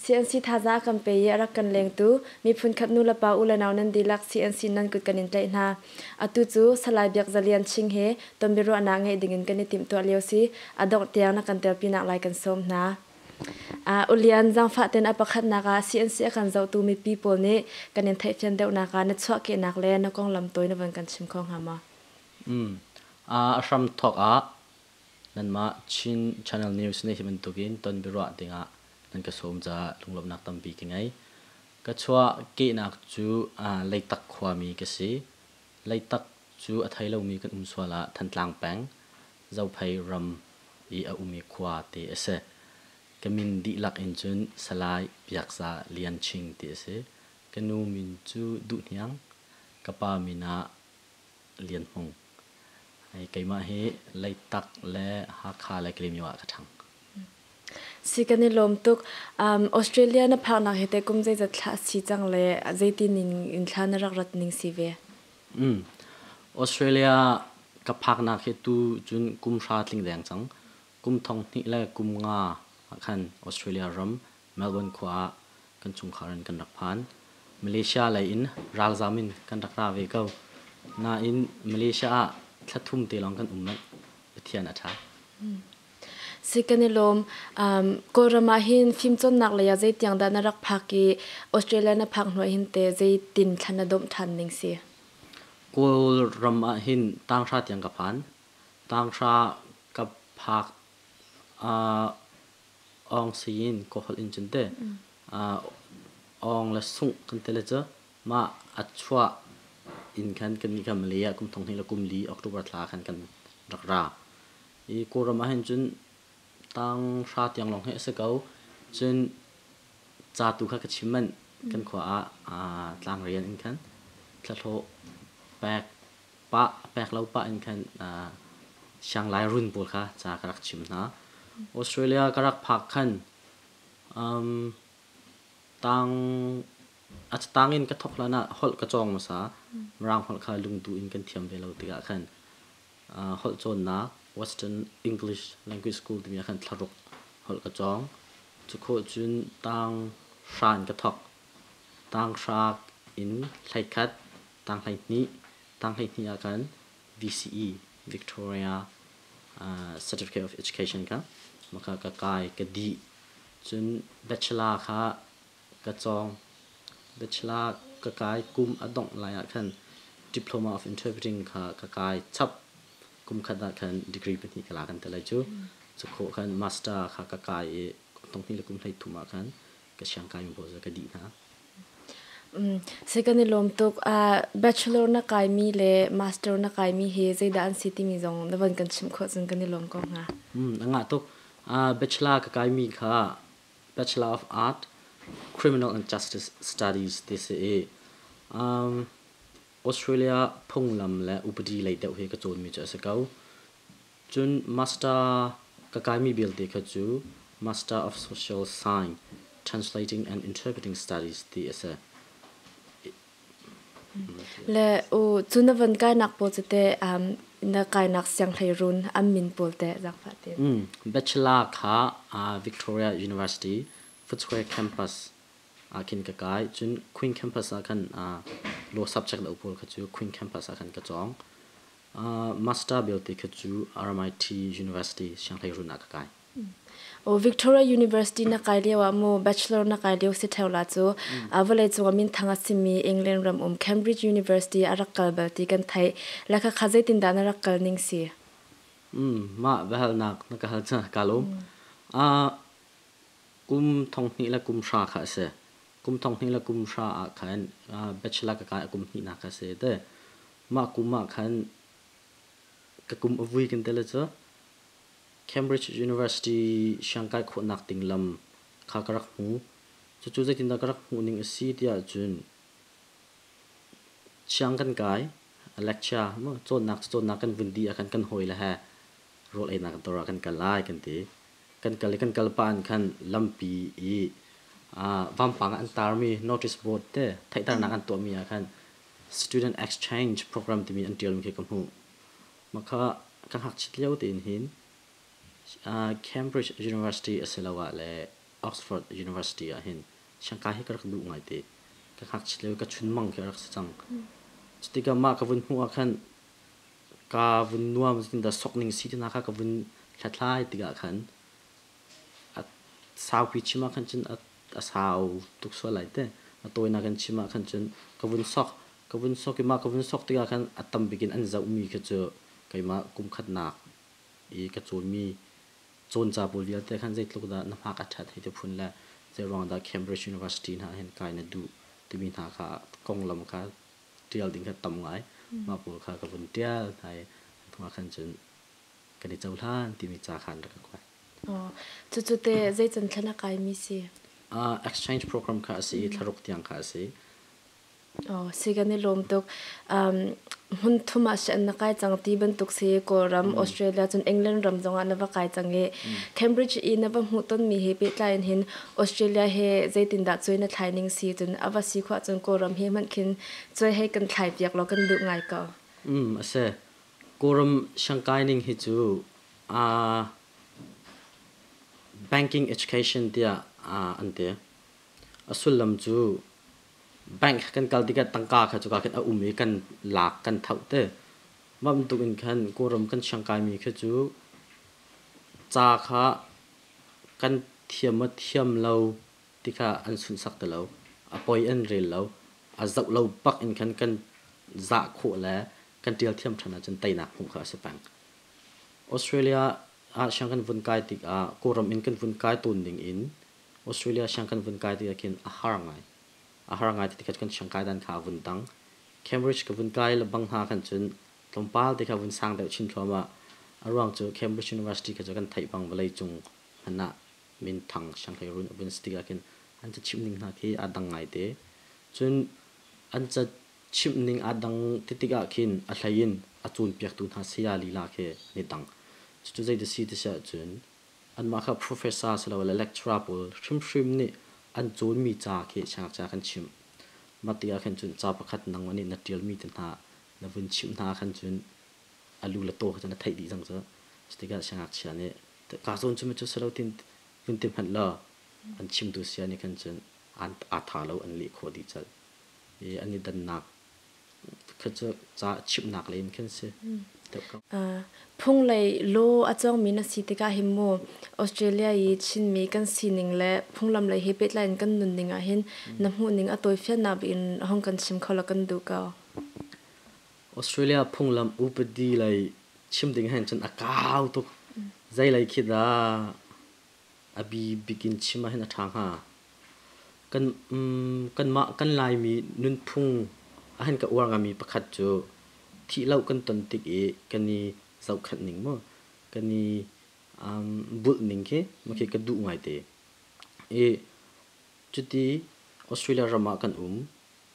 CNC thazaang a kan pe i a rak kan lengtu miphun khat nu le pa u le nau nan dihlak CNC nan kut kan in tlaih hna. Atu cu Salai Biak Za Lian Ching he tonbiaruahnak ngeih dingin kan i timhtuah lio si. A dongh tiang na kan telpinak lai kan sawm hna. Ulian, zaangfah ten a pakhatnak ah CNC a kan zohtu mipi pawl nih kan in theihfian deuhnak ah na chuahkehnak le na konglam tawi na von kan chim kho hnga maw? A hram thawk ah nanmah Chin Channel News nih hi bantukin ton biaruah dingah nan ka sawm caah lunglawmhnak tampi ka ngei. Ka chuah kehnak cu Leitak khuami ka si. Leitak cu a thei lomi kan um sual ah Thantlang peng, Zophei ram i a umi khua ti a si. Ka min dihlak in cun Salai Biakza Lian Ching ti a si. Ka nu min cu Duh Hniang, ka pa min ah Lian Hmung. Keimah hi Leitak le Hakha le Kalaymyo ah ka ṭhang. Si kan i lawm tuk. Australia na phaknak hi teh kum zeizat thla a si cang le zeitin in thla na rak rat ning si ve? Australia ka phaknak hi tu cun kum hra tling deng cang. Kum thong hnih le kum nga ah khan Australia ram Melbourne khua ah kan chungkhar in kan rak phan. Malaysia lei in ralzam in kan rak ra ve ko. Nain Malaysia ah thla thum te lawng kan um manh. Pathian a ṭha. Si kan i lawm. Kawlram ah hin fimcawnnak lei ah zeitiang dah na rak phak i Australia na phak hnu ah hin teh zeitin thla na domh ṭhan ning si? Kawlram ah hin tanghra tiang ka phan. Tanghra ka phak awng siin ka holh in cun teh awng le sungh kan ti le cu mah a chuah in khan kannih kha Malay ah kum thong hnih le kum li October thla khan kan rak ra. I Kawlram ah hin cun tanghra tiang lawng hi a si ko. Cun ca tu kha ka chim manh. Kan khua ah tlangrian in khan thlahlawh pek pah pek lo pah in khan sianglai run pawl kha ca ka rak chim hna. Australia ka rak phak khan tang a tang in ka thawk hlan ah holh ka cawng hmasa. Mirang holh kha lungduh in kan thiam ve lo tikah khan holh cawnnak Western English Language School timi ah khan thlaruk holh ka cawng. Cu khawh cun tang hra in ka thawk. Tang hra in hleikhat, tang hleihnih, tang hleihnih ah khan VCE Victoria Certificate of Education kha maka ka kai ka dih. Cun bachelor kha ka cawng. Bachelor ka kai kum a dongh lai ah khan Diploma of Interpreting kha ka kai chap. Kum khat ah khan degree pahnih ka la kan ti lai cu. Cu khawh khan master kha ka kai i kum thong hnih le kum 13 ah khan ka siangkai mi pawl cu ka dih hna. Si kan i lawm tuk. Bachelor na kaimi le master na kaimi hi zeidah an si timi zong na von kan chimh khawh cun kan i lawm ko hnga. A ngah tuk. Bachelor ka kaimi kha Bachelor of Art, Criminal and Justice Studies ti si i Australia phunglam le upadi lei deuh hi ka cawnmi cu a si ko. Cun master ka kaimi vialte kha cu Master of Social Science, Translating and Interpreting Studies ti a si. Le u cu na von kainak pawl cu teh na kainak sianghleirun an min pawl teh zaangfah tein. Bachelor kha Victoria University Footscray Campus ah khin ka kai. Cun Queen Campus ah khan law subject lo pawl kha cu Queen Campus ah khan ka cawng. Master belte kha cu RMIT University sianghleirun ah ka kai. Victoria University na kai lio ah mu bachelor na kai lio si theo la cu vawlei cung ah minthang a simi England ram um Cambridge University a rak kal bal ti kan theih. Le khakha zeitindah na rak kal ning si? Mah biahalnak na ka hal cu ka lawm. Kum thong hnih le kum hra kha a si. Kum thong hnih le kum hra ah khan bachelor ka kai a kum hnihnak kha a si te. Mah kum ah khan ka kum a vui kan ti le cu Cambridge University siangkai khawhnak ding lam kha ka rak hmu. Cucu zeitindah ka rak hmuh ning a si tiah cun siang kan kai, lecture cawnnak cawnnak kan vun dih ah khan kan hawile he rawl einak dawr ah kan kal lai kan ti. Kan kal i kan kal pah in khan lampi i vampang ah an tarmi notice board te theihternak an tuahmi ah khan student exchange program timi an ṭialmi khi ka hmuh. Mah kha ka ngakchit lio tein hin Cambridge University asiloah le Oxford University ah hin siangkai hi ka rak duh ngaite. Ka ngakchia lio ka chunmang khi a rak si cang. Cutikah mah ka vun hmuh ah khan ka vun nuam dah sokning si ti hna kha ka vun hlathlai tikah khan a saupi chim ah khan cun a sau tuk sual lai te. A tawinak in chim ah khan cun ka vun sok ka vun sok i mah ka vun sok tikah khan a tam bik in an zohmi kha cu keimah kum khatnak i ka cawnmi cawnca pawl vialte khan zeitluk dah na hmak a ṭhat hei ti phun le zeiruang dah Cambridge University hna hin kai na duh timi hna kha konglam kha ṭial ding kha tam ngai. Mah pawl kha ka vun ṭial hna i hnuah khan cun kan i cohlan timi ca kha an rak ka kuat. Cucu te zei can thlan a kaimi si? Exchange program kha a si i thlaruk tiang kha a si. Si kan i lawm tuk. Hmun thum ah sian na kai cang ti bantuk si Kawlram, Australia cun England ram zongah na va kai cang i Cambridge i na va hmuh tonmi he pehtlai in hin Australia he zeitindah cuai na thlai ning si cun a va si khawh cun Kawlram he hmanh khin cuai hei kan thlai piak law kan duh ngai ko. A si. Kawlram siangkai ning hi cu banking education tiah an ti. A sullam cu bank kan kal tikah tangka kha cuka khin a um i kan lak kan thoh te. Mah bantuk in khan Kawlram kan siangkaimi khi cu ca kha kan thiam maw thiam lo ti kha an sunhsak ti lo. A poi an rel lo. A zoh lo bak in khan kan zah khawh le kan ṭial thiam ṭhan ahcun teinak hmuh kha a si peng. Australia ah siang kan vun kai tikah Kawlram in kan vun kai tawn ding in Australia siang kan vun kai tikah khin a har ngai. A har ngai ti tikah kan siang kai dan kha a vun dang. Cambridge ka vun kai lebang hna khan cun tlawmpal te kha vun sang deuh chin thluahmah. A ruang cu Cambridge University kha cu kan theih bang vawlei cung hmanh ah minthang sianghleirun a vun si tikah khin an ca chimh ning hna khi aa dang ngai te. Cun an ca chimh ning aa dang ti tikah khin a hlei in a cawnpiaktu hna saya lila khi an i dang. Cucu zei ti si ti si ahcun anmah kha professor silole lecturer pawl hrimhrim nih an cawnmi ca khi siangngakchia kan chimh. Mah tikah khin cun ca pakhat nangmah nih na ṭialmi te hna na vun chimh hna khan cun a lu le taw kha cun na theih dih cang cu. Cutikah siangngakchia nih kaa cawn cu cu si lo tin vun ti hmanh law an chimtu saya nih khan cun aa tha lo an leh khawh dih colh. I an i dannak kha cu ca chimhnak lei in khin si. Phunglei law a cawngmi na si tikah hin mu Australia i Chinmi kan sining le phunglam lei he pehtlai in kan nunning ah hin na hmuhning a tawifiannak in hong kan chim kho la kan duh ko. Australia phunglam upadi lei chim ding hen cun a kau tuk. Zei lei khi dah a bi bik in chim ah hin a ṭha hnga? Kan kanmah kan Laimi nunphung ah hin ka uar ngaimi pakhat cu thihloh kan ton tik i kan i zohkhenh ning mu, kan i bulh ning khi khi ka duh ngaite. I cuti Australia ram ah kan um,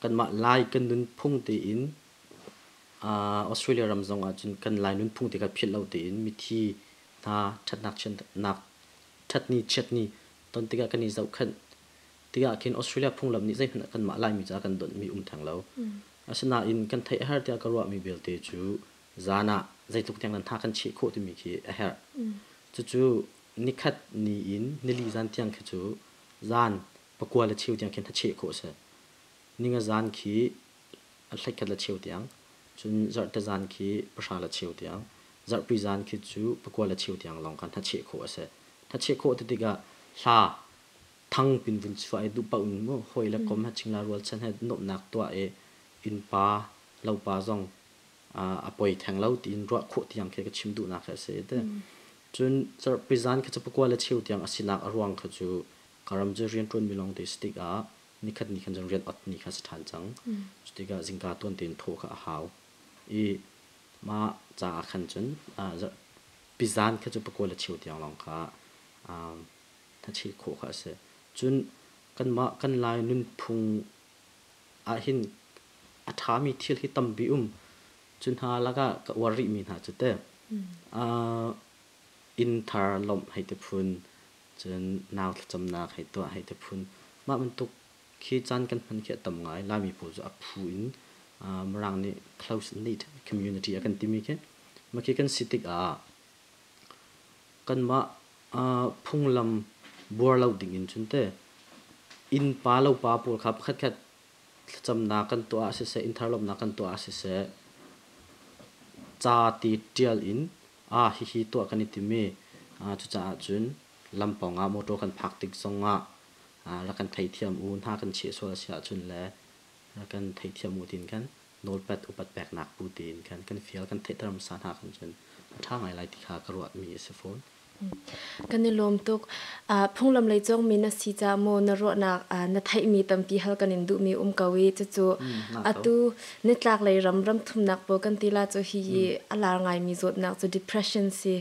kanmah Lai kan nunphung tein Australia ram zong ah cun kan Lai nunphung te kha philh lo tein mithi hna ṭhatnak chiatnak ṭhatni chiatni ton tikah kan i zohkhenh tikah khin Australia phunglam nih zeihmanh kanmah Laimi caah kan donhmi um theng lo. Asinain kan theih a herh tiah ka ruahmi belte cu zan ah zeitluk tiang nan tha kan cheh khawh timi khi a herh. Cucu nikhat ni in nili zan tiang khi cu zan pakua le cheu tiang khin hacheh khawh a si. Ninga zan khi a hleikhat le cheu tiang, cun zarhte zan khi pahra le cheu tiang, zarhpi zan khi cu pakua le cheu tiang lawng khan hnacheh khawh a si. Hnacheh khawh ti tikah hla thang pin vun chuah i duh paoh in mu hawi le kom he chingla rualchan he nuamhnak tuah i innpa lopa zong a poi theng lo tiin ruah khawh tiang khi ka chim duhnak khi a si te. Cun zarhpi zan khi cu pakua le cheu tiang a sinak a ruang kha cu ka ram cu rianṭuanmi lawng te si tikah nikhat ni khan cun rian ot ni kha si ṭhan cang. Cutikah zingka tuan tein thawh kha a hau. I mah caah khan cun pizan kha cu pakua le cheu tiang lawng kha hnachil khawh kha a si. Cun kanmah kan Lai nunphung ahhin a ṭhami thil hi tampi um. Cu hna lakah ka uar rihmi hna cu teh inn thar lawmh hei ti phun, cun nau thlacamnak hei tuah hei ti phun. Mah bantuk khi caan kan hman khi a tam ngai. Laimi pawl cu a phu in Mirang nih close knit community a kan timi khi. Mah khi kan si tikah kanmah phunglam Buar lo ding in cun te innpa lopa pawl kha pakhatkhat thlacamnak kan tuah ah siseh, innthar lawmhnak kan tuah ah siseh, ca ti ṭial in ah hihi tuah kan i tim i cucaah cun lam pawngah motor kan phak tik zongah rak kan theithiam u, hna kan cheh sual a si ahcun le rak kan theithiam u tiin khan nawlpat upat peknak bu tiin khan kan fial kan theihter hmasa hna khan cun a ṭha ngai lai ti kha ka ruahmi a si fawn. Kan i lawm tuk. Phunglam lei cawngmi na si caah maw na ruahnak na theihmi tampi hal kan in duhmi um ko i cucu atu nitlaklei ram ramthumnak pawl kan ti la cu hi a lar ngaimi zawtnak cu depression si.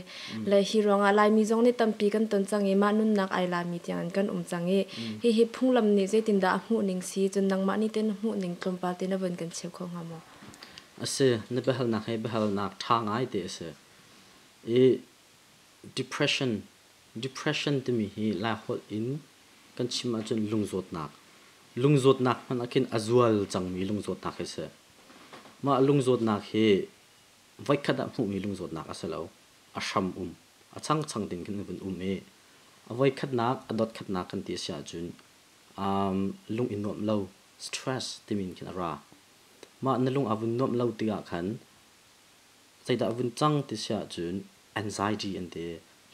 Le hi ruangah Laimi zong nih tampi kan ton cang i mah nunnak ai lami tiang in kan um cang i hihi phunglam nih zeitindah a hmuhning si cun nangmah nih teh na hmuhning tlawmpal te na vun kan cheu kho hnga maw? A si, na biahalnak hi biahalnak ṭha ngai te a si. I Depression Depression timi hi Laiholh in kan chim ahcun lungzawtnak. Lungzawtnak hmanh ah khin a zual cangmi lungzawtnak hi a si. Mah lungzawtnak hi voikhat ah hmuhmi lungzawtnak a si lo. A hram um. A changchang ding khin a vun um i a voikhatnak, a dotkhatnak kan ti a si ahcun lung i nuamh lo, stress timi in khin a ra. Mah na lung aa vun nuamh lo tikah khan Zeidah a vun cang ti si ahcun anxiety an ti,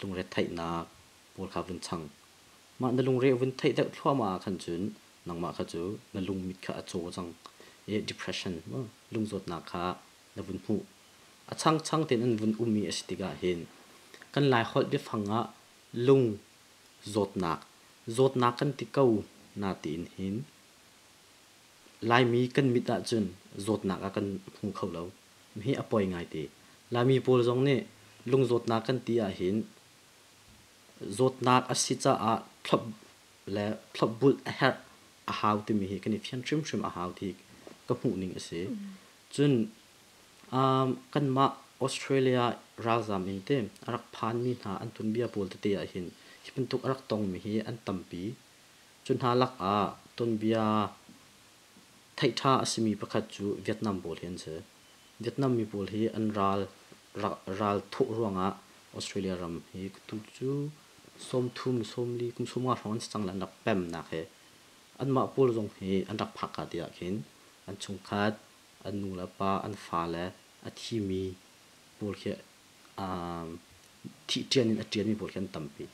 lungretheihnak pawl kha vun chang. Mah na lungre a vun theih deuh thluahmah ah khan cun nangmah kha cu na lungmit kha a caw cang i depression lungzawtnak kha na vun hmuh. A changchang tein an vun ummi a si tikah hin kan Laiholh biafang ah lung zawtnak, zawtnak kan ti ko na tiin hin Laimi kan mit ahcun zawtnak ah kan hmu kho lo. Hi a poi ngaite. Laimi pawl zong nih lungzawtnak kan ti ahhin zawtnak a si caah thlop le thlopbulh a herh a hau timi hi kan i fian hrimhrim a hau ti ka hmuhning a si. Cun kanmah Australia ralzam in te a rak phanmi hna an tuanbia pawl tete ahhin hi bantuk a rak tongmi hi an tampi. Cu hna lakah tuanbia Theihṭha a simi pakhat cu Vietnam pawl hi an si. Vietnam mi pawl hi an ral ral thawh ruangah Australia ram hi tu cu 30, 40, kum 50 hrawng an si cang le an rak pemnak hi. Anmah pawl zong hi an rak phak ka ti ah khin an chungkhat, an nu le pa, an fale a thimi pawl khi thih ṭian in a ṭianmi pawl khi an tampi.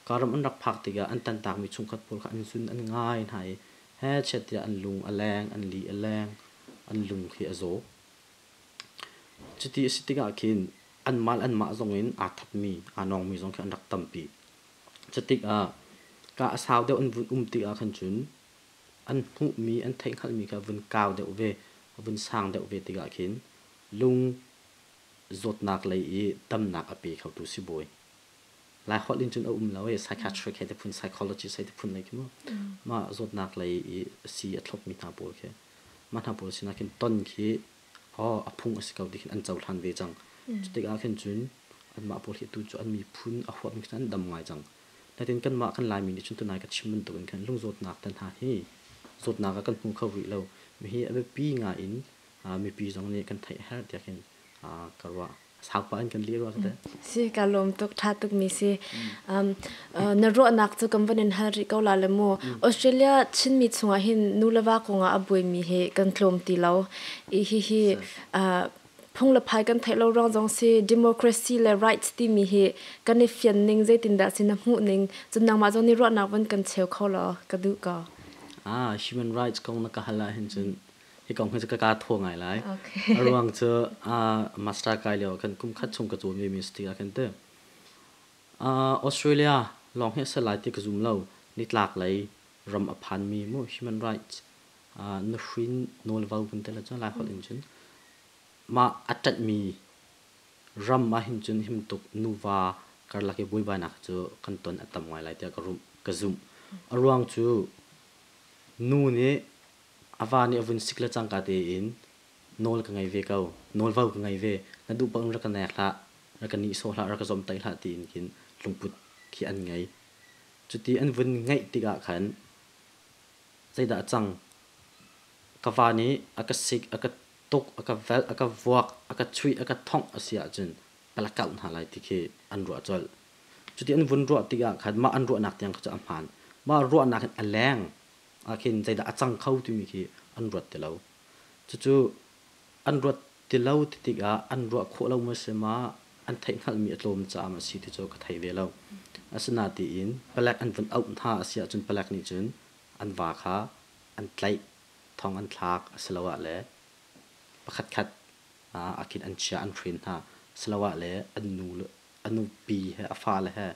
Karam an rak phak tikah an tantakmi chungkhat pawl kha an zun an ngai hna i hechet tiah an lung a leng, an li a leng, an lung khi a zaw. Cuti a si tikah khin anmah le anmah zong in aa thatmi, aa nawngmi zong khi an rak tampi. Cutikah ka a sau deuh an vun um tikah khan cun an hmuhmi, an theihhngalhmi kha vun kau deuh ve, a vun sang deuh ve tikah khin lung zawtnak lei i damnak a pe khotu sibawi Laiholh in cun a um lo i psychiatric hei ti phun psychologist hei ti phun lei khi mu mah zawtnak lei i sii a thlopmi hna pawl khi mah hna pawl sinah khin ton khi oh a phung a si ko ti khin an cohlan ve cang. Cutikah khin cun anmah pawl hi tu cu an miphun a huapmi khin an dam ngai cang. Natin kanmah kan Laimi nih cun tunai ka chim bantuk in khan lungzawtnak te hna hi zawtnak ah kan hmu kho rih lo. Mihi a biapi ngai in mipi zong nih kan theih herh tiah khin ka ruah. Saupa in kan leh rua ka Si ka lawm tuk tha tuk mi si. Na ruahnak cu kan van in hal rih ko la le mu. Australia Chinmi chungah hin nu le va kongah a buaimi hi kan tlawm ti lo. I hi hi phung le phai kan theih lo ruang zong si democracy le rights timi hi kan i fian ning zeitindah si na hmuh ning cun nangmah zong nih ruahnak van kan cheu kho law ka duh ko. Ah, human rights kong na ka hal ah hin cun hi kong hi cu ka kaa thaw ngai lai. A ruang cu master kai lio khan kum khat chung ka cawn ve mi si tikah khan te Australia lawng hi a si lai ti ka zum lo. Nitlak lei ram a phanmi mu human rights nuhrin nawlvo kan ti le cu lai holh in cun mah a ṭanhmi ram ah hin cun him tuk nuva karlak i buaibainak cu kan ton a tam ngai lai tiah ka rumh ka zumh. A ruang cu nu nih A va nih a vun sik le cangka tein nawl ka ngei ve ko, nawlvo ka ngei ve, na duh paoh in rak ka nek hlah, rak ka nihsawh hlah, rak ka zawmtaih hlah tiin khin lungput khi an ngei. Cuti an vun ngeih tikah khan zeidah a cang? Ka va nih a ka sik, a ka tuk, a ka velh, a ka vuak, a ka chuih, a ka thongh a si ahcun ka la kauh hna lai ti khi an ruah colh. Cuti an vun ruah tikah khan mah an ruahnak tiang kha cu a hmaan. Mah ruahnak in a leng ah khin zeidah a cang kho timi khi an ruat ti lo. Cucu an ruat ti lo ti tikah an ruah khawh lo maw si ma an theihhngalhmi a tlawm caah maw a si ti cu ka thei ve lo. Asinain palek an vun auh hna a si ahcun palek nih cun an va kha an tlaih, thong an thlak asiloah le pakhatkhat ah khin an chia an hrin hna asiloah le an nu le a nupi he a fale he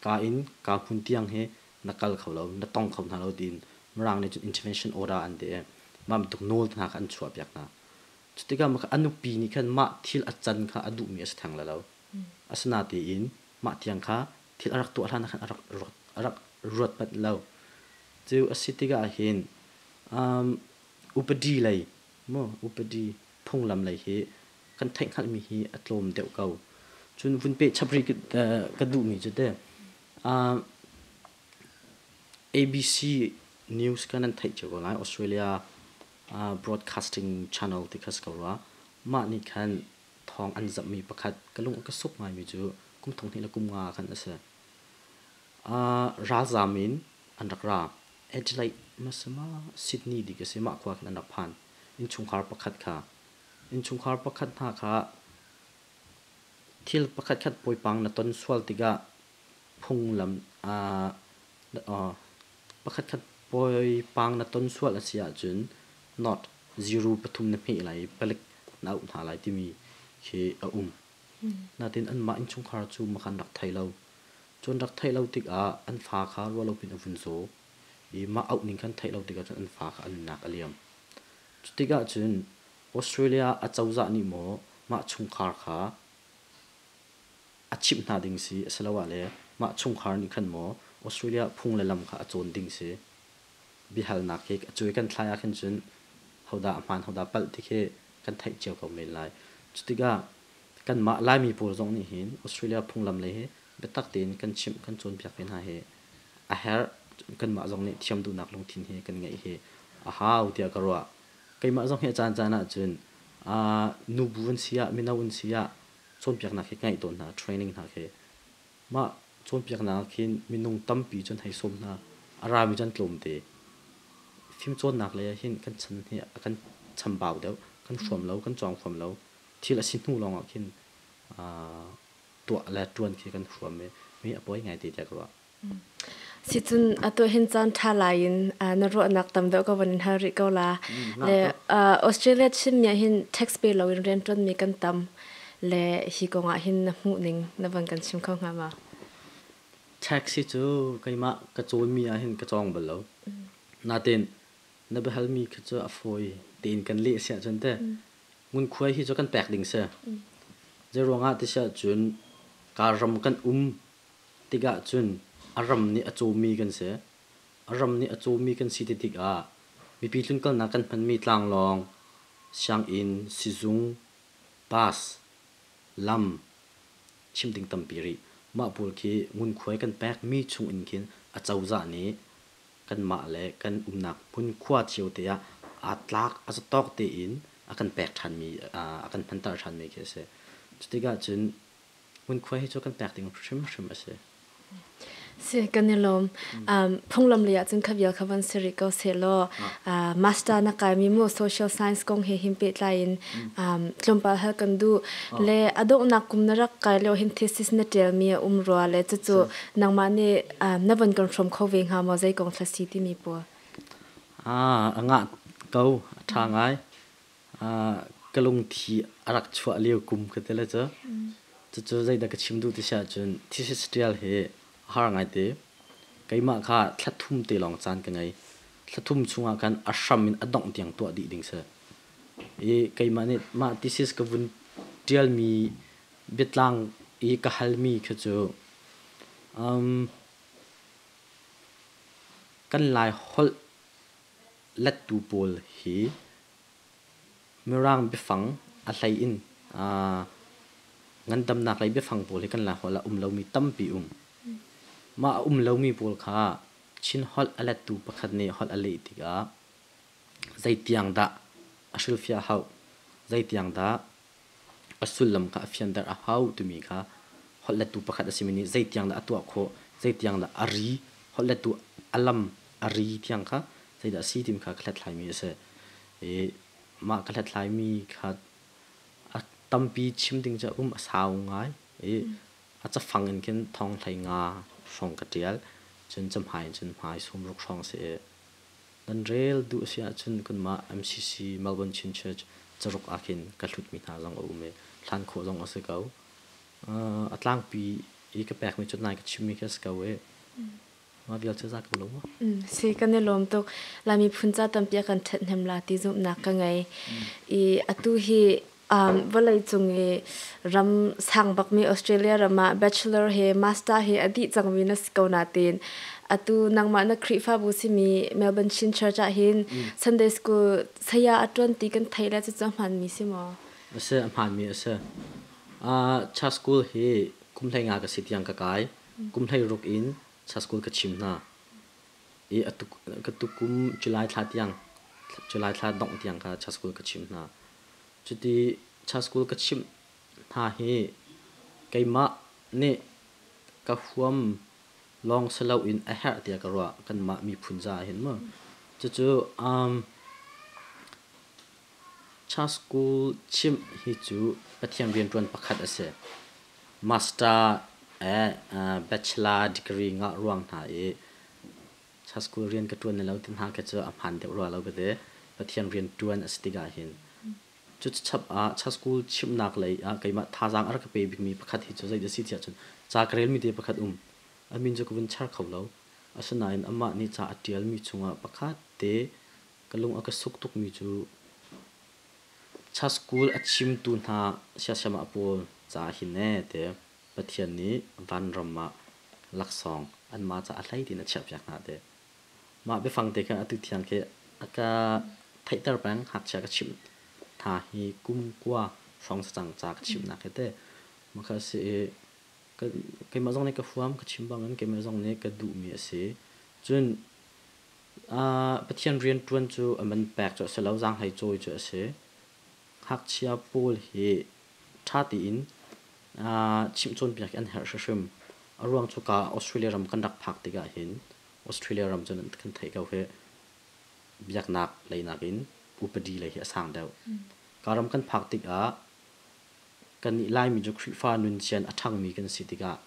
ka in ka hmun tiang hi na kal kho lo na tong kho hna lo tiin Mirang nih cun intervention order an ti i mah bantuk nawl hna kha an chuahpiak hna. Cutikah a nupi nih khan mah thil a can kha a duhmi a si theng lai lo. Asinain mah tiang kha thil a rak tuah hlan ah khan a rak ruat manh lo. Cu a si tikah hin upadi lei maw upadi phunglam lei hi kan theihhngalhmi hi a tlawm deuh ko. Cun vun peh chap rih ka duhmi cu teh ABC News kha nan theih cio ko lai. Australia Broadcasting Channel ti kha si ko rua. Mah nih khan thawng an zamhmi pakhat ka lung a ka suk ngaimi cu kum thong hnih le kum nga khan a si. Ralzaam in an rak ra. Adelaide masama Sydney dik a si mah khua khin an rak phan. Innchungkhar pakhat kha innchungkhar pakhat hna kha thil pakhat khat poipang na ton sual tikah phunglam pakhat khat poipang na ton sual a si ahcun not zero pathum na hmeh lai i palik na auh hna lai timi khi a um. Natin anmah innchungkhar cu makan rak thei lo. Cun rak theih lo tikah an fa kha ruah lopin a vun zaw i mah auh ning khan theih lo tikah cun an fa kha an nunnak a liam. Cutikah cun Australia acozah nih maw mah chungkhar kha a chimh hna ding si asiloah le mah chungkhar nih khan maw Australia phung le lam kha a cawn ding si. Biahalnak hi a cuai kan thlai ah khin cun hodah a hmaan hodah palh ti khi kan theih cio ko men lai. Cutikah kanmah Laimi pawl zong nih hin Australia phunglam lei hi biatak tein kan chimh kan cawnpiak ve hna hi a herh. Kanmah zong nih thiam duhnak lungthin hi kan ngeih hi a hau tiah ka ruah. Keimah zong hi a caancaan ahcun nubu an si ah mino an si ah cawnpiaknak hi ka ngeih tawn hna training hna khi. Mah cawnpiaknak ah khin minung tampi cu an hei sawm hna. A rami cu an tlawmte. Fimcawnnak lei ah hin kan chan hi a kan chambau deuh. Kan hruam lo, kan cawng huam lo. Thil a si hnu lawngah khin tuah le ṭuan khi kan huam i mi a pawi ngai te tiah ka ruah. Sicun atu hin caan ṭha lai in na ruahnak tam deuh ka van in hal rih ko la. Le Australia Chinmi ah hin tax pe loin rianṭuanmi kan tam. Le hi kong ah hin na hmuh ning na van kan chim kho hnga ma? Tax hi cu keimah ka cawnmi ah hin ka cawng bal lo. Natin na biahalmi khi cu a fawi tein kan leh siah cun teh ngunkhuai hi cu kan pek ding si. Zeiruangah ti siah cun ka ram kan um tikah cun a ram nih a cawmi kan si. A ram nih a cawmi kan si ti tikah mipi tlunkalnak kan hmanmi tlanglawng, sianginn, sizung, bus, lam, chim ding tampi rih. Mah pawl khi ngunkhuai kan pekmi chung in khin a cozah nih kanmah le kan umnak hmun khua cio te ah aa tlak a zatawk tein a kan pek ṭhanmi a kan hmanter ṭhanmi khi a si. Cutikah cun ngunkhuai hi cu kan pek ding hrimhrim a si. Si kan i lawm. Phunglam lei ah cun kha vial kha van si rih ko sehlaw master na kaimi mu social science kong he hin pehtlai in tlawmpal hal kan duh. Le a donghnak kum na rak kai lio hin thesis na ṭialmi a um rua le cucu nangmah nih na van kan hrawm kho ve hnga maw zei kong thla si timi pawl? Ah, a ngah ko, a ṭha ngai. Ka lungthi a rak chuah lio kum ka ti le cu. Cucu zeidah ka chim duh ti si ahcun thesis ṭial hi a har ngaite. Keimah kha thla thum te lawng caan ka ngei. Thla thum chungah khan a hram in a dongh tiang tuah dih ding si. I keimah nih mah thesis ka vun ṭialmi biatlang i ka halmi kha cu kan Lai holh lettu pawl hi Mirang biafang a hlei in ngandamnak lei biafang pawl hi kan Laiholh ah um lomi tampi um. Mah a um lomi pawl kha Chin holh a lettu pakhat nih holh a leh tikah zeitiang dah a hrilhfiah hauh, zeitiang dah a sullam kha a fianter a hau timi kha Holhlettu pakhat a simi nih zeitiang dah a tuah khawh, zeitiang dah a ri, holhlettu a lam a ri tiang kha zeidah a si timi kha ka hlathlaimi a si. I mah ka hlathlaimi kha a tampi chim ding cu a um, a sau ngai. I a cafang in khin thong 15 hrawng ka ṭial. Cun cahmai in cun hmai 60 hrawng a si i nan rel duh a si ahcun kanmah MCC Melbourne Chin Church caruk ah khin ka hlutmi hna zong a um i hlan khawh zong a si ko. A tlangpi i ka pekmi cu nai ka chimmi khi a si ko i mah vial cu za ko lo maw? Si kan i lawm tuk. Laimi phun ca tampi a kan ṭhathnem la ti zumhnak ka ngei. I atu hi vawlei cung i ram sang bakmi Australia ram ah bachelor he master he a dih cangmi na si ko nain atu nangmah na Khrihfabu simi Melbourne Chin Church ah hin Sunday School saya a ṭuan ti kan theih le cucu a hmaanmi si maw? A si, a hmaanmi a si. Church School hi kum 15 ka si tiang ka kai. Kum 16 in Church School ka chim hna. I atu ka tukum July thla tiang July thla dongh tiang kha Church School ka chim hna. Cuti Church School ka chimh hna hi keimah nih ka huam lawng si loin a herh tiah ka ruah kanmah miphun caah hin mu. Cucu Church School chimh hi cu Pathian rianṭuan pakhat a si. Master bachelor degree ngah ruang hna i Church School rian ka ṭuan na lo ti hna khi cu a hmaan deuh rua lo ka ti. Pathian rianṭuan a si tikah hin. Cuchap ah Church School chimhnak lei ah keimah thazaang a rak ka pe bikmi pakhat hi cu zei a si tiah cun ca ka relmi te pakhat um. A min cu ka vun char kho lo. Asinain amah nih ca a ṭialmi chungah pakhat te Ka lung a ka suk tukmi cu Church School a chimtu hna siasiamah pawl ca hin ee ti Pathian nih vanram ah laksawng anmah ca a hlei tiin a chiahpiak hna ti. Mah biafang te kha atu thiang khi a ka theihter peng ngakchia ka chimh hna hi kum kua hrawng si cang ca ka chimhnak hi ti. Mah kha a si i keimah zong nih ka huam ka chim bangin keimah zong nih ka duhmi a si. Cun Pathian rianṭuan cu a man pek cu a si lo, zaanghlei cawi cu a si. Ngakchia pawl hi ṭha tein chimh cawnpiak hi an herh hrimhrim. A ruang cu ka Australia ram kan rak phak tikah hin Australia ram cu kan theih ko hi biaknak lei nakin upadi lei hi a sang deuh. Ka ram kan phak tikah kannih Laimi cu Khrihfa nuncian a ṭhangmi kan si tikah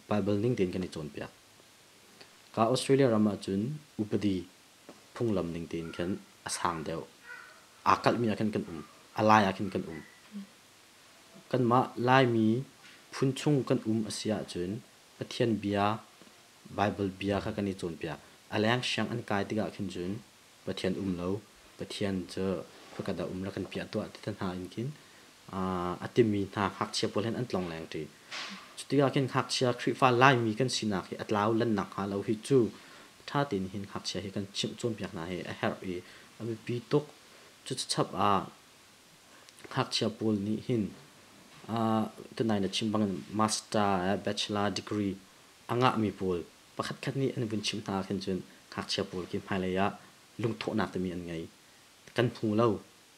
Baibal ning tein kan i cawnpiak. Ka Australia ram ahcun upadi phunglam ning tein khan a sang deuh. Aa kalhmi ah khan kan um. A lai ah khin kan um. Kanmah Laimi phun chung kan um a si ahcun Pathian bia, Baibal bia kha kan i cawnpiak. A leng siang an kai tikah khin cun Pathian um lo, Pathian cu khoika dah um rak kan piah tuah ti te hna in khin a timi hna ngakchia pawl hin an tlongleng ṭi. Cutikah khin ngakchia Khrihfa Laimi kan sinak hi a tlau lannak hnga lo hi cu ṭha tein hin ngakchia hi kan chimh cawnpiak hna hi a herh i a biapi tuk. Cuchap ah ngakchia pawl nih hin tunai na chim bangin master, bachelor degree a ngahmi pawl pakhatkhat nih an vun chimh hna ahkhin cun ngakchia pawl khi hmailei ah lungthawhnak timi an ngei. Kan hmu lo,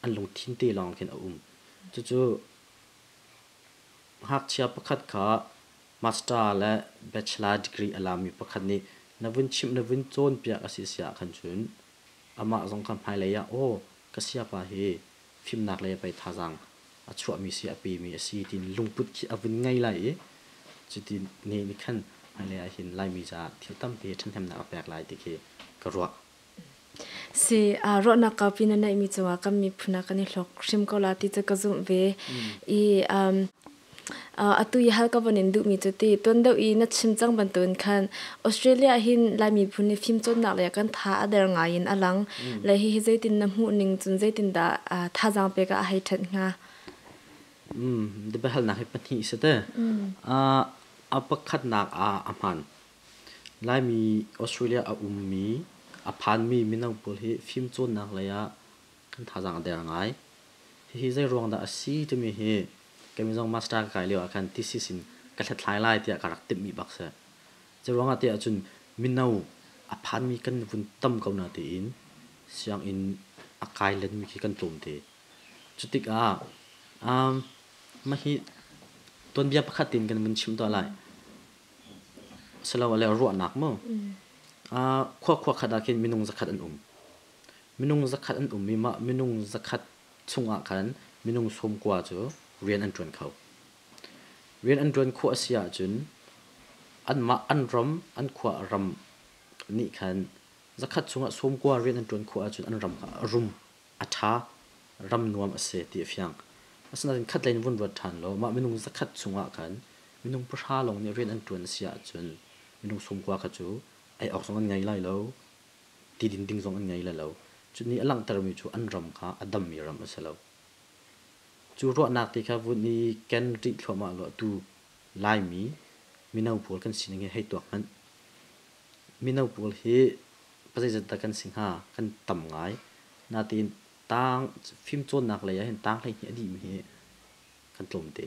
an lungthin te lawng khin a um. Cucu ngakchia pakhat kha master le bachelor degree a lami pakhat nih na vun chimh na vun cawnpiak a si si ahkhan cun amah zong kha hmailei ah aw ka siapa hi fimnak lei pei thazaang a chuahmi si a pemi a si tiin lungput khi a vun ngei lai i cuti ne nih khan hmailei ah hin Laimi caah thil tampi ṭhahnemnak a pek lai ti khi ka ruah. Si, ruahnak kaupi na neihmi cungah kan miphun ah kan i hlawk hrim ko la ti cu ka zumh ve. I Atu i hal ka von in duhmi cu ti tuan deuh i na chim cang bantukin khan Australia ah hin Lai miphun nih fimcawnnak lei ah kan tha a der ngai in a lang. Le hihi zeitin na hmuh ning cun zeitindah thazaang pek ah a hei ṭhenh hnga? Biahalnak hi pahnih si te. A pakhatnak ah a hmaan. Laimi Australia a ummi, a phanmi mino pawl hi fimcawnnak lei ah kan thazaang a der ngai. Hihi zei ruang dah a si timi hi kei zong master ka kai lio ah khan thesis in ka hlathlai lai tiah ka rak timhmi bak si. Cu ruangah tiah cun mino a phanmi kan vun tam ko na tiin sianginn a kai lenmi khi kan tlawm te. Cutikah mah hi Tuanbia pakhat in kan vun chim tuah lai. Silole ruahnak mu. Khua khua khat ah khin minung zakhat an um. Minung zakhat an um i mah minung zakhat chungah khan minung 90 cu rian an ṭuan kho. Rian an ṭuan khawh a si ahcun anmah an ram, an khua ram nih khan zakhat chungah 90 rian an ṭuan khawh ahcun an ram kha a rum, a ṭha, ram nuam a si ti a fiang. Asinain khatlei in vun ruat ṭhan law mah minung zakhat chungah khan minung 10 lawng nih rian an ṭuan a si ahcun minung 90 kha cu ei awk zong an ngei lai lo, ti din ding zong an ngei lai lo. Cu nih a langhtermi cu an ram kha a dammi ram a si lo. Cu ruahnak te kha vun i ken rih thluahmah law atu Laimi mino pawl kan sining hi hei tuak hmanh. Mino pawl hi pazeizat dah kan si hnga? Kan tam ngai. Natein tang fimcawnnak lei ah hin tang 12 a dihmi hi kan tlawmte.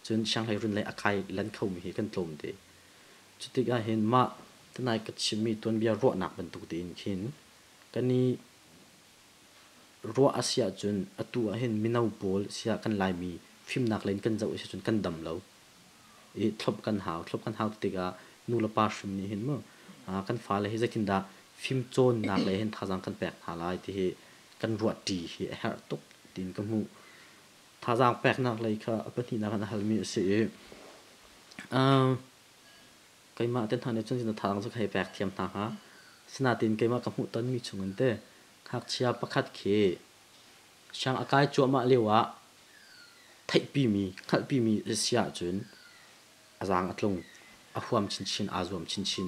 Cun sianghleirun lei a kai lan khomi hi kan tlawmte. Cutik ahhin mah tanai ka chimmi tuanbia ruahnak bantuk tein khin kan i ruah a si ahcun atu ahhin mino pawl siah kan Laimi fimnak lei in kan zoh a si ahcun kan dam lo. I thlop kan hau. Thlop kan hau tikah nu le pa hrim nih hin mu kan fale hi zeitindah fimcawnnak lei hin thazaang kan pek hna lai ti hi kan ruahṭi hi a herh tuk tiin ka hmuh. Thazaang peknak lei kha a pahnihnak in a halmi a si i keimah te hna nih cun thazaang cu ka hei pek thiam hna hnga. Sinain keimah ka hmuhtonmi chungin teh ngakchia pakhat khi siang a kai cuahmah lio ah theihpimi, hngalhpimi a si ahcun a zaang a tlung, a huam chinchin, aa zuam chinchin.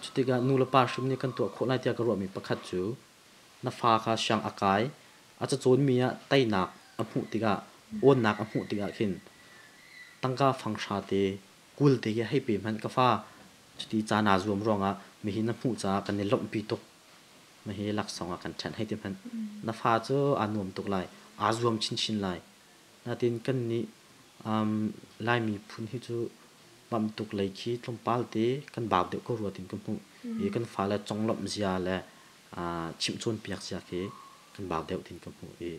Cutikah nulepa hrim nih kan tuah khawh lai tiah ka ruahmi pakhat cu na fa kha siang a kai, a cacawnmi ah teinak a hmuh tikah, awnnak a hmuh tikah khin tangka fang hra te, kul te khi hei pe hmanh ka fa cuti ca naa zuam ruangah mihi na hmuh caah kan i lawmhpi tuk. Mahi laksawng ah kan ṭhenh hei ti hmanh. Na fa cu aa nuam tuk lai, aa zuam chinchin lai. Natin kannih Laimi phun hi cu bamtuk lei khi tlawmpal te kan bau deuh ko rua tin ka hmuh. I kan fale conglawmh zia le chimh cawnpiak zia khi kan bau deuh tin ka hmuh i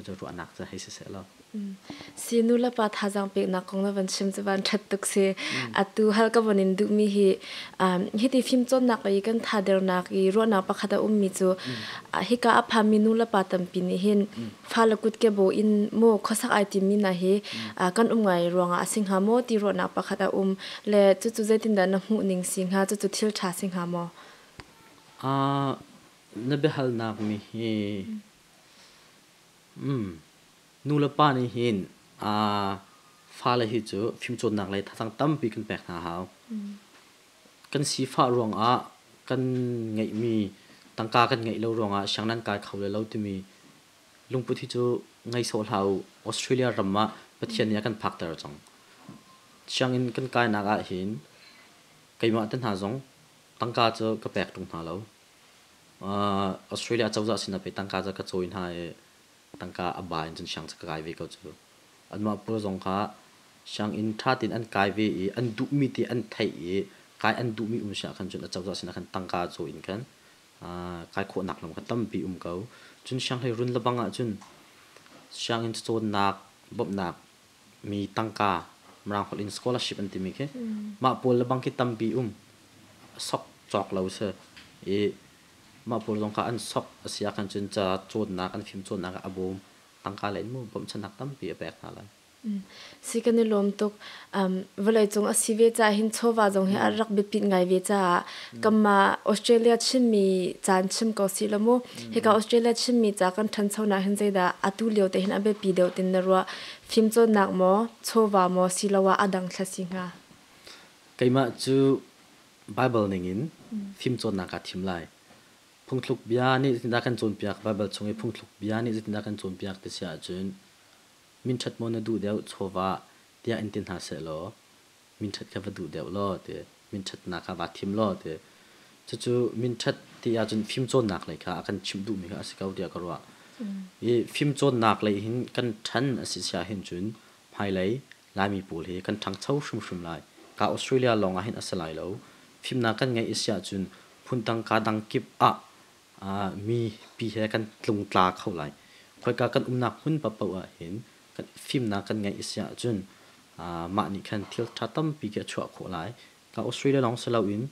cu ruahnak cu hei siseh law. Si nu le pa thazaang peknak kong na van chim cu van ṭhat tuk si. Atu hal ka von in duhmi hi hiti fimcawnnak i kan thadernak i ruahnak pakhat a ummi cu hika a phanmi nu le pa tampi nih hin fale kutke bo in mu khuasak ai timmi na hi kan um ngai ruangah a si hnga maw ti ruahnak pakhat a um le cucu zeitindah na hmuh ning si hnga cucu thil ṭha si hnga maw? Na biahalnak mi hi Nu le pa nih hin fale hi cu fimcawnnak lei thazaang tampi kan pek hna hau. Kan sifah ruangah kan ngeihmi tangka kan ngeih lo ruangah siang nan kai kho le lo timi lungput hi cu ngei sawh hlah u. Australia ram ah Pathian nih a kan phakter cang. Sianginn kan kainak ah hin keimah te hna zong tangka cu ka pek ṭung hna lo. Australia cozah sinah pei tangka cu ka cawi hna i tangka a ba in cun siang cu ka kai ve ko cu. Anmah pawl zong kha sianginn ṭha tein an kai ve i an duhmi ti an theih i kai an duhmi um si ahkhan cun a cozah sinah khan tangka cawi in khan kai khawhnak lam kha tampi um ko. Cun sianghleirun lebang ahcun sianginn cacawnnak bawmhnak mi tangka Mirang holh in scholarship an timi khi mah pawl lebang khi tampi um sok cawk lo si i mah pawl zong kha an sok a si ahkhan cun ca cawnnak an fim cawnnak ah a bawm tangka le in mu bawmhchanhnak tampi a pek hna lai. Si kan i lawm tuk. Vawleicung a si ve caah hin chawva zong hi a rak biapit ngai ve caah kanmah Australia Chinmi caan chim ko si law mu. Hika Australia Chinmi ca kan ṭhanchonak hin zeidah atu lio te hin a biapi deuh tin na ruah? Fimcawnnak maw, chawva maw siloah a dang thla si hnga? Keimah cu Baibal ningin fimcawnnak kaa thim lai. Phungthluk bia nih zeitindah kan cawnpiak? Baibal chung i phungthluk bia nih zeitindah kan cawnpiak ti si ahcun minṭhat maw na duh deuh chawva tiah in ti hna sehlaw minṭhat kha va duh deuh law ti minṭhatnak kha vaa thim law ti cucu minṭhat ti ahcun fimcawnnak lei kha a kan chimh duhmi kha a si ko tiah ka ruah. I fimcawnnak lei hin kan ṭhan a si sia hin cun hmailei Laimi pawl hi kan ṭhangcho hrimhrim lai. Ka Australia lawng ah hin a si lai lo. Fimnak kan ngeih a si ahcun phuntang kaa dang kip ah mi pi he kan tlungtla kho lai. Khoika kan umnak hmun paohpaoh ah hin kan fimnak kan ngeih a si ahcun Mah nih khan thil ṭha tampi khi a chuah khawh lai. Ka Australia lawng si loin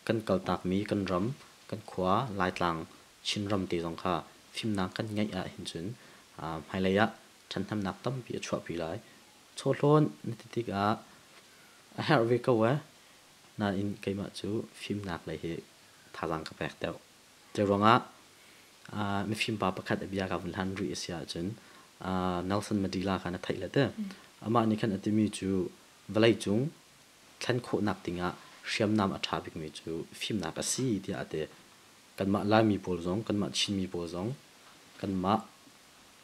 kan kaltakmi kan ram, kan khua, Laitlang, Chinram te zong kha fimnak kan ngeih ahhin cun hmailei ah ṭhanhnemnak tampi a chuahpi lai. Chawhlawn na ti tikah a herh ve ko ee. Nain keimah cu fimnak lei hi thazaang ka pek deuh. Cu ruangah mifim pa pakhat a bia ka vun hlan rih a si ahcun Nelson Mandela kha na theih le te. Amah nih khan a timi cu vawleicung thlen khawhnak dingah hriamnam a ṭha bikmi cu fimnak a si tiah a ti. Kanmah Laimi pawl zong, kanmah Chinmi pawl zong, kanmah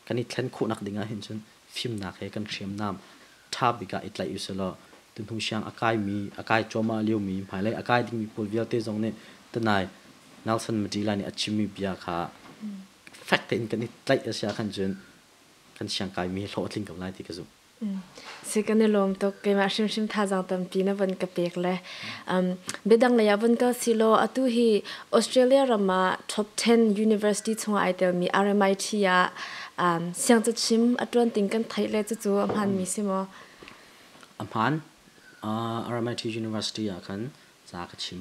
kan i thlen khawhnak dingah hin cun fimnak he kan hriamnam ṭha bik ah i tlaih usih law tuhnu siang a kaimi, a kai cuahmah liomi, hmailei a kai dingmi pawl vialte zong nih tunai Nelson Mandela nih a chimmi bia kha fek tein kan i tlaih a si ahkhan cun kan siangkaimi hi hlawh a tling ko lai ti ka zumh. Si kan i lawm tuk. Keimah hrimhrim thazaang tampi na von ka pek le biadang lei ah von kal si law atu hi Australia ram ah top 10 university chungah ai telmi RMIT ah siangcachim a ṭuan ting kan theih le cucu a hmaanmi si maw? A hmaan. RMIT University ah khan ca ka chim.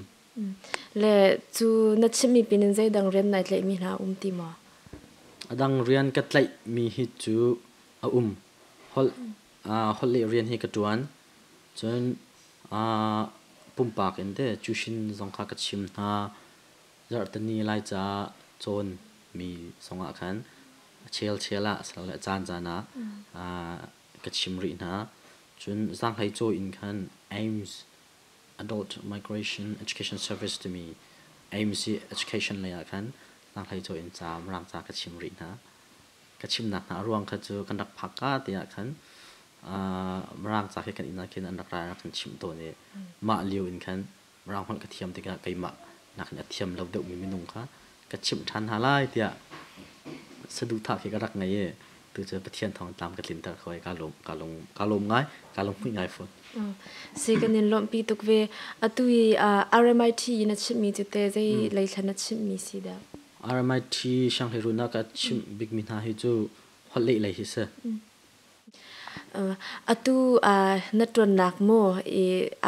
Le cu na chimmi pin in zeidang rian nai tlaihmi hna um ti maw? A dang rian ka tlaihmi hi cu a um. Holh holh leh rian hi ka ṭuan. Cun pumpak in teh tuition zong kha ka chim hna. Zarhteni Laica cawnmi zongah khan a chelchel ah asilole a caancaan ah ka chim rih hna. Cun zaanghlei cawi in khan AIMS Adult Migration Education Service timi AIMS i education lei ah khan zaanghlei cawi in ca Mirang ca ka chim rih hna. Ka chimnak hna a ruang kha cu kan rak phak ka te ah khan Mirang ca khi kan inn ah khin an rak ra rak kan chimh tawn i mah lio in khan Mirang holh ka thiam tikah keimah nakin a thiam lo deuhmi minung kha ka chimh ṭhan hna lai tiah saduhthah khi ka rak ngei i tu cu Pathian thawng tlam ka tlinter kho i kaa lawm kaa lung kaa lawm ngai kaa lunghmuih ngai fawn. Si kan in lawmhpi tuk ve. Atu i RMIT in a chimhmi cu te zei lei thlan a chimhmi si dah? RMIT sianghleiruun ah ka chimh bikmi hna hi cu holh leh lei hi si. Atu na ṭuannak maw i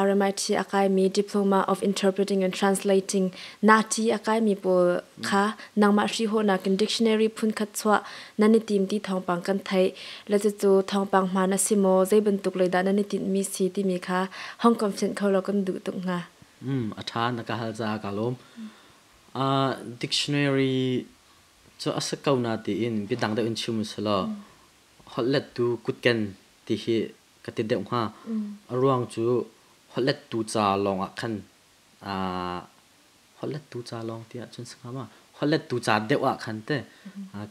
RMIT a kaimi Diploma of Interpreting and Translating NATI a kaimi pawl kha nangmah hrihhawhnak in dictionary phunkhat chuah nan i tim ti thawngpang kan theih. Le cucu thawngpang hmaan a si maw, zei bantuk lei dah nan i tinhmi si timi kha hong kan fianh kho law kan duh tuk hnga. A ṭha na ka hal caah kaa lawm. Dictionary cu a si ko na tiin biadang deuh in chim usih law holhlettu kutken ti hi ka ti deuh hnga. A ruang cu holhlettu ca lawngah khan holhlettu ca lawng ti ahcun si hnga ma? Holhlettu ca deuh ah khan teh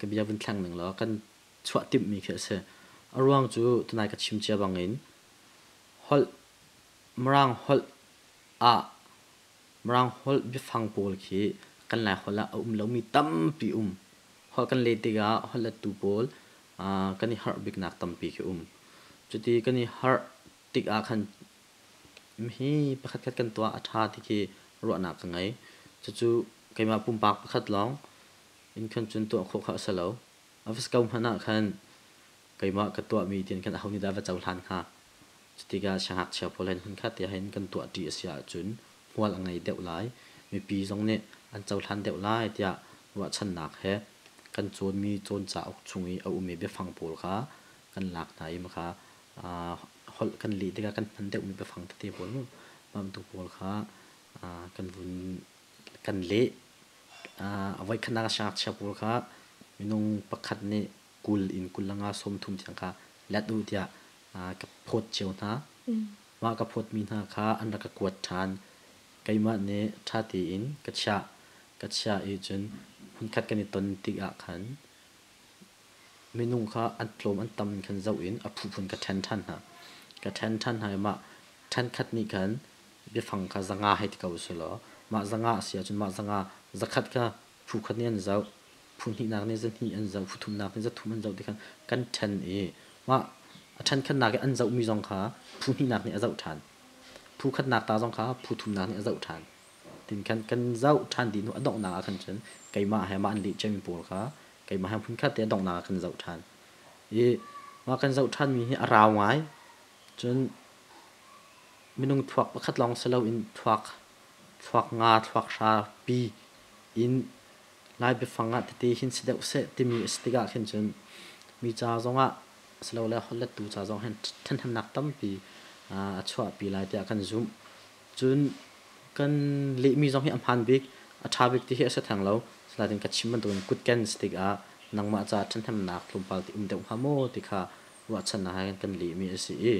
ka bia vun thleng ning law kan chuah timhmi khi a si. A ruang cu tunai ka chim cia bangin holh Mirang holh ah Mirang holh biafang pawl khi kan Laiholh ah a um lomi tampi um. Holh kan leh tikah holhlettu pawl kan i harh biknak tampi khi um. Cuti kan i harh tikah khan hi pakhatkhat kan tuah a ṭha ti khi ruahnak ka ngei. Cucu keimah pumpak pakhat lawng in khan cun tuah khawh kha a si lo. A va si ko hmanh ah khan keimah ka tuahmi tiin khan aho nih dah va cohlan hnga? Cutikah siangngakchia pawl he hmunkhat te hin kan tuahṭi a si ahcun hmual a ngei deuh lai. Mipi zong nih an cohlan deuh lai tiah ruahchannak he kan cawnmi cawn cauk chung i a ummi biafang pawl kha kan lak hna i maka holh kan leh tikah kan hman deuhmi biafang tete pawl mu mah bantuk pawl kha kan vun kan leh. A voikhatnak ah siangngakchia pawl kha minung pakhat nih 20 in 25 30 tiang kha let u tiah ka phawt cio hna. Mah ka phawtmi hna kha an rak ka kuat ṭhan. Keimah nih ṭha tein ka chiah. Ka chiah i cun hmunkhat kan i ton tikah khan minung kha an tlawm an tam in khan zoh in a phuphun ka ṭhen ṭhan hna. Ka ṭhen ṭhan hna i mah ṭhenkhat nih khan biafang kha 500 hei ti ko usih law mah 500 a si ahcun mah 500 100 kha phu khat nih an zoh. Phu hnihnak nih zahnih an zoh, phu thumnak nih zathum an zoh ti khan kan ṭhen i mah a ṭhen khatnak i an zohmi zong kha phu hnihnak nih a zoh ṭhan. Phu khatnak ta zong kha phu thumnak nih a zoh ṭhan. Tin khan kan zoh ṭhan dih hnu a donghnak ah khan cun keimah he mah an leh ciami pawl kha keimah he hmunkhat te a donghnak ah kan zoh ṭhan. I mah kan zoh ṭhanmi hi a rau ngai. Cun Minung thluak pakhat lawng si loin thluak thluak nga thluak hra pi in Lai biafang ah tete hin si deuh seh timi a si tikah khin cun mi ca zongah silole holhlettu ca zong hin ṭhahnemnak tampi a chuahpi lai tiah kan zumh. Cun kan lehmi zong hi a hmaan bik, a ṭha bik ti hi a si theng lo. Asinain ka chim bantukin kutken si tikah nangmah caah ṭhahnemnak tlawmpal ti um deuh hnga maw ti kha ruahchannak he kan lehmi a si i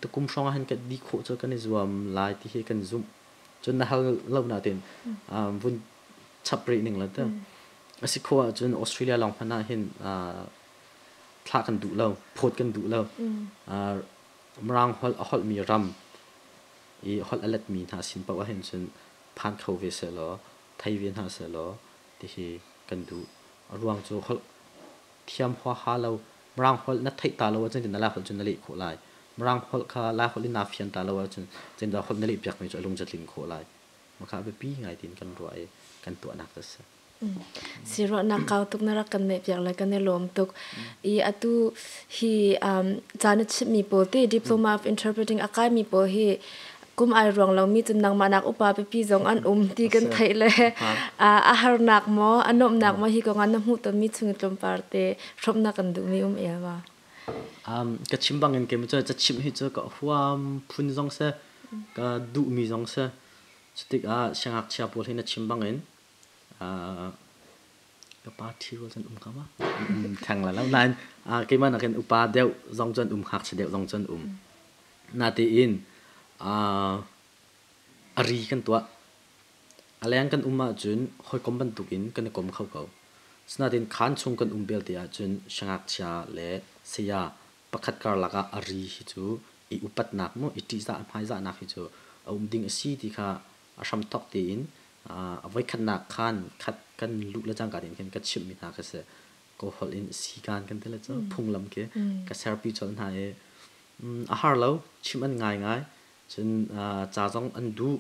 tukum hrawng ah hin kan dih khawh cu kan i zuam lai ti hi kan zumh. Cun na hal lo nain vun chap rih ning la teh. A si khawh ahcun Australia lawng hmanh ah hin thlah kan duh lo, phawt kan duh lo. Mirang holh a holhmi ram i holh a letmi hna sin paoh ahhin cun phan kho ve sehlaw, thei ve hna sehlaw tihi kan duh. A ruang cu holh thiam huaha lo Mirang holh na theih ta lo ahcun na Lai holh cu na leh khawh lai. Mirang holh kha Lai holh in naa fian ta lo ahcun zeitindah holh na lehpiakmi cu a lung cu a tlin khawh lai. Mah kha a biapi ngai tiin kan ruah i kan tuahnak cu a si. Siruahnak kau tuk na rak kan neihpiak le kan i lawm tuk. I atu hi ca na chimhmi pawl te Diploma of Interpreting a kaimi pawl hi kum ai ruang lomi cun nangmah nak upa pipi zong an um ti kan theih le a harnak maw a nuamhnak maw hi kong ah na hmuh tonmi chung i tlawmpar te hrawmnak kan duhmi um el ma? Ka chim bangin kei cu ca chimh hi cu ka huam phun zong si ka duhmi zong si. Cutikah siangngakchia pawl hi na chim bangin ka pa ṭhi rual cun um hnga ma? Theng la lo. Nain keimah nakin upa deuh zong cun um, ngakchia deuh zong cun um. Natein a ri kan tuah. A leng kan um ahcun hawikom bantukin kan i kom kho ko. Asinain khaan chung kan um belte ahcun siangngakchia le saya pakhat karlak ah a ri hi cu i upatnak maw i ṭihzah hmaizahnak hi cu a um ding a si ti kha a hramthawk tein a voikhatnak khaan khat kan luh le cangka tein khin ka chimhmi hna kha si. Kawl holh in sikaan kan ti le cu phunglam khi ka serpi colh hna i a har lo, chimh an ngai ngai. Cun ca zong an duh,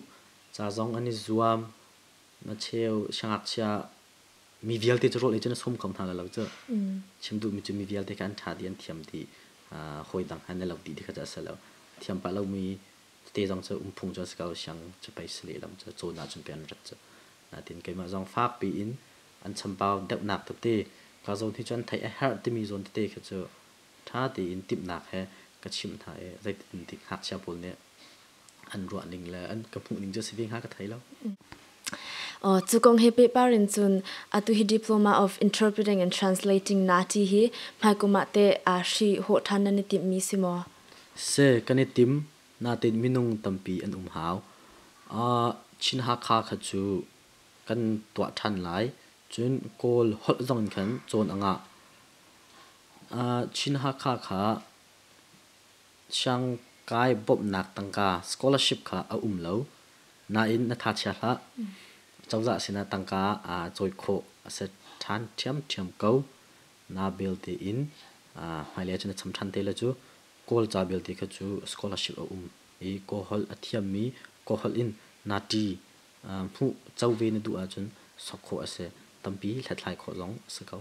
ca zong an i zuam. Na cheu siangngakchia mi vialte cu rawl ei cu na sawm kho hna lai lo cu. Chim duhmi cu mi vialte kha an ṭha dih, an thiam dih. Hawi dang he na lo dih ti kha cu a si lo. Thiam pah lomi tete zong cu umphung cu a si ko. Siang cu pei si lehlam cu cawn ahcun pei an rat cu. Natin keimah zong fakpi in an chambau deuhnak tete ka zawn hi cu an theih a herh timi zawn tete kha cu ṭha tein timhnak he ka chimh hna i zeitin ti ngakchia pawl nih an ruah ning le an ka hmuh ning cu a si ve hnga ka thei lo. Cu kong he pehpar in cun atu hi Diploma of Interpreting and Translating NATI hi hmaikum ah teh hri hawh ṭhan nan i timhmi si maw? Si, kan i tim. Natin minung tampi an um hau. Chin Hakha kha cu kan tuah ṭhan lai. Cun Kawl holh zong in khan cawn a ngah. Chin Hakha kha siangkai bawmhnak tangka scholarship kha a um lo. Nain na tha chia hlah. Cozah sinah tangka aa cawi khawh a si ṭhan ṭhiamṭhiam ko. Na belte in hmailei ahcun na cham ṭhan te lai cu. Kawl ca belte kha cu scholarship a um i Kawl holh a thiammi Kawl holh in naa ṭi hmuh co ve na duh ahcun sok khawh a si. Tampi hlathlai khawh zong a si ko.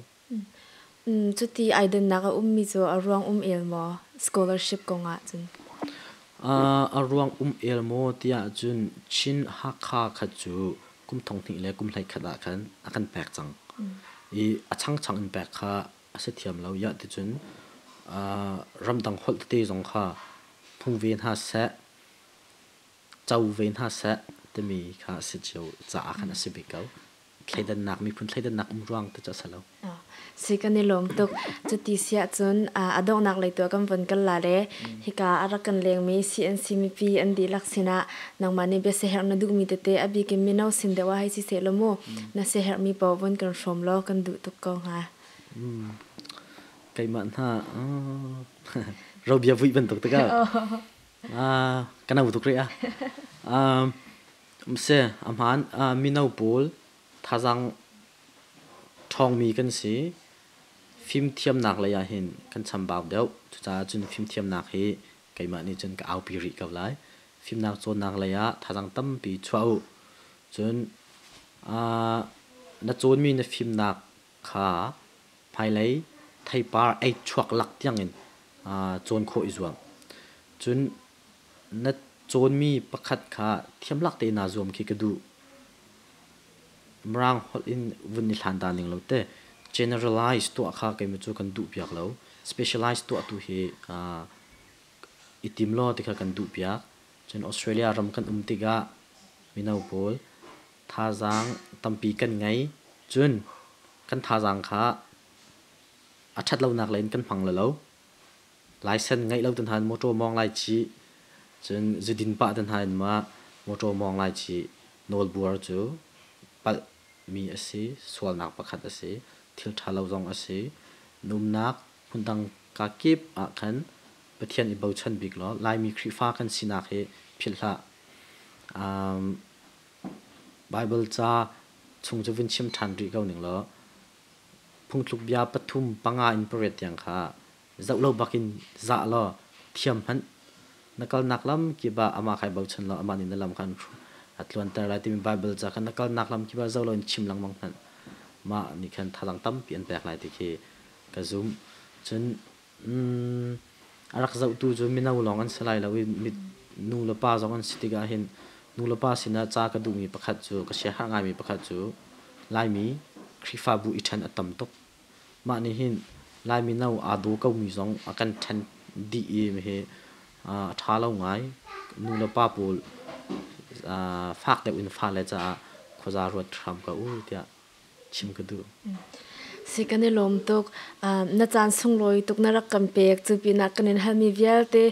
Cuti ai dannak a ummi cu a ruang um el maw scholarship kong ahcun? A ruang um el maw tiah cun Chin Hakha kha cu kum thong hnih le kum hlei khat ah khan a kan pek cang. I a changchang in pek kha a si thiam lo. Iah ticun ramdang holh tete zong kha hmu ve hna seh, co ve hna seh timi kha a si cio caah khan a si bik ko. Thleidannak miphun thleidannak um ruang te cu a si lo. Si kan i lawm tuk. Cuti si ahcun a donghnak lei tu ah kan von kal la le hika a rak kan lengmi CNC mipi an dihlak sinah nangmah nih biasiherh na duhmi tete a bik in mino sin deuh ah hei si seh law mu na siaherhmi paoh von kan hrawm law kan duh tuk ko hnga. Keimah hna robia vuih bantuk tikah ka no tuk rih ah. Si, a hmaan. Mino pawl thazaang ṭhawngmi kan si. Fimthiamnak lei ah hin kan chambau deuh. Cucaah cun fimthiamnak hi keimah nih cun ka aupi rih ko lai. Fimnak cawnnak lei ah thazaang tampi chuah u. Cun na cawnmi na fimnak kha hmailei theipar ei chuak lak tiangin cawn khawh i zuam. Cun Na cawnmi pakhat kha thiamlak tein naa zuam khi ka duh. Mirang holh in vun i hlan ta ning lo te. Generalize tuah kha keimah cu kan duh piak lo. Specialize tuah tu hi i tim law ti kha kan duh piak. Cun Australia ram kan um tikah mino pawl thazaang tampi kan ngei. Cun kan thazaang kha a ṭhat lonak lei in kan hmang lo. License ngeih lo ten han motor mawng lai chih. Cun zudin pah ten han ma motor mawng lai chih. Nawlbuar cu palh mi a si, sualnak pakhat a si, thil ṭha lo zong a si. Numnak phundang ka kip ah khan Pathian i bochan bik law Laimi Khrihfa kan sinak hi philh hlah. Bible ca chung cu vun chim ṭhan rih ko ning law phungthluk bia pathum panga in pariat tiang kha zoh lo bakin zah law thiam hmanh na kalnak lam kip ah amah kha i bochan law amah nih na lam kha a tluanter lai timi Bible ca kha na kalnak lam kip ah zoh loin chim lengmang hmanh mah nih khan thazaang tampi an pek lai ti khi ka zumh. Cun a rak zohtu cu mino lawng an si lai lo i nu le pa zong an si tikah hin nu le pa sinah ca ka duhmi pakhat cu ka siaherh ngaimi pakhat cu Laimi Khrihfabu i ṭhen a tam tuk. Mah nih hin Lai mino aa daw komi zong a kan ṭhen dih i hi a ṭha lo ngai. Nu le pa pawl fak deuh in fale caah khuaza ruat hram ko u tiah chim ka duh. Si kan i lawm tuk. Na caan sunglawi tuk na rak kan pek. Cu pinah kan in halmi vialte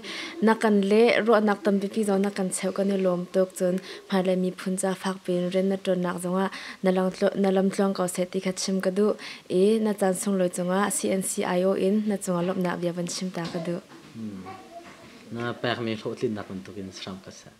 na kan leh ruahnak tampipi zong na kan cheuh kan i lawm tuk. Cun hmailei miphun ca fak piin rian na ṭuannak zongah na lamtluang ko seh ti kha chim ka duh i na caan sunglawi cungah CNCIO in na cungah lawmhnak bia van chim ta ka duh. Na pekmi hlawhtlinnak bantukin hram ka seh.